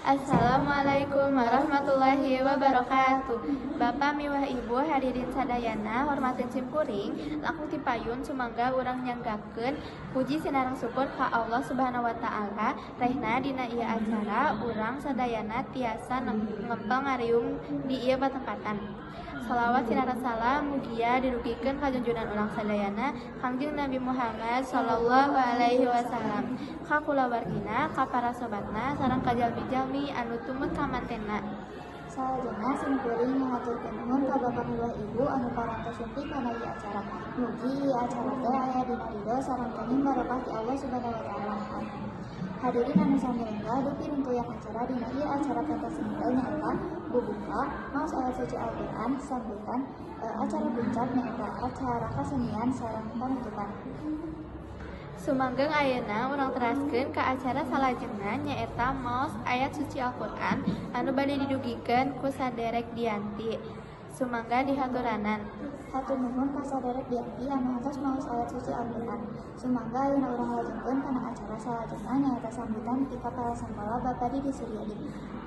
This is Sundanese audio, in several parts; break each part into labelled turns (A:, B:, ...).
A: Assalamualaikum warahmatullahi wabarakatuh. Bapak miwah Ibu hadirin sadayana, hormatin simkuring, langkung tipayun sumangga urang nyanggakeun puji sinareng syukur ka Allah Subhanahu wa taala rehna dina ieu acara urang sadayana tiasa ngempel ngariung di ieu patempatan. Salawat sinareng salam mugia didugikeun ka junjunan urang sadayana Kangjeng Nabi Muhammad sallallahu alaihi wasallam, ka kulawargina, ka para sobatna, sareng ka jalmi-jalmi anu tumut ka mantena.
B: Salajengna simkuring ngahaturkeun nuhun ka Bapak miwah Ibu anu parantos sumping kana ieu acara. Mugi ieu acara teh aya dina ridho sareng kenging barokah ti Allah Subhanahu wa taala. Amin. Hadirin anu sami lenggah, dupi rungkuyang acara dina ieu acara pentas seni teh nyaeta bubuka, maos ayat suci Al-Qur'an, sambutan, acara puncak nyaeta acara kasenian sareng panutupan.
A: Sumanggeng ayeuna urang teraskeun ka acara salajengna, nyaeta maos ayat suci Al-Qur'an anu bade didugikeun ku saderek Dianti. Sumangga dihaturanan.
B: Hatur nuhun ka saderek Dianti anu atos maos ayat suci Al-Qur'an. Sumangga ayeuna urang lajengkeun kana acara salajengna, nyaeta sambutan ti Kapala Sakola, Bapak Didi Suryadi.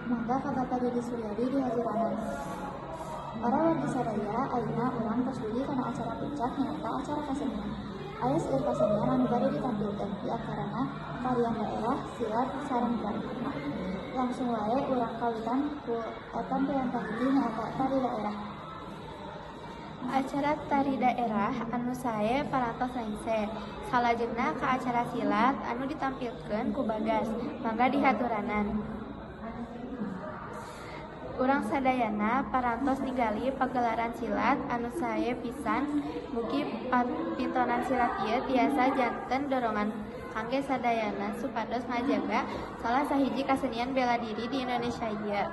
B: Mangga ka Bapak Didi Suryadi dihaturanan. Para wargi sadaya, ayeuna urang tos dugi kana acara puncak, nyaeta acara kasenian. Aya seueur kasenian anu bade ditampilkeun, di antarana tarian daerah, silat, sareng drama. Langsung wae urang kawitan ku tampilan kahiji, nyaeta tari daerah.
A: Acara tari daerah anu sae parantos lengser. Salajengna ka acara silat anu ditampilkeun ku Bagas. Mangga dihaturanan. Urang sadayana parantos ningali pagelaran silat anu sae pisan. Mugi pintonan silat ieu tiasa janten dorongan kangge sadayana supados ngajaga salah sahiji kasenian bela diri di Indonesia ieu.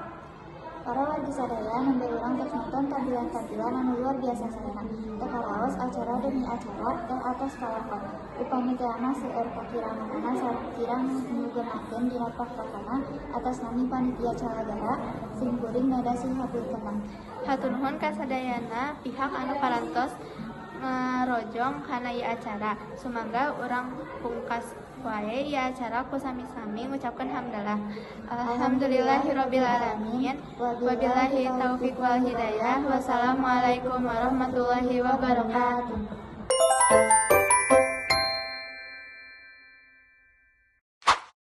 B: Para wargi sadaya, nembe urang tos nonton tampilan-tampilan anu luar biasa saena. Teu karaos acara demi acara teh atos kalakon. Upami teh mah seueur kakiranganana sareng kirang nyugenakeun dina paktokanna, atas nami panitia calagara, simkuring meda sih hapuntenna.
A: Hatur nuhun ka sadayana pihak anu parantos ngarojong kana ieu acara. Sumangga urang pungkas wae ieu acara ku sami-sami ngucapkeun hamdalah. Alhamdulillahirabbil alamin. Wabillahi taufik wal hidayah. Wassalamualaikum warahmatullahi wabarakatuh.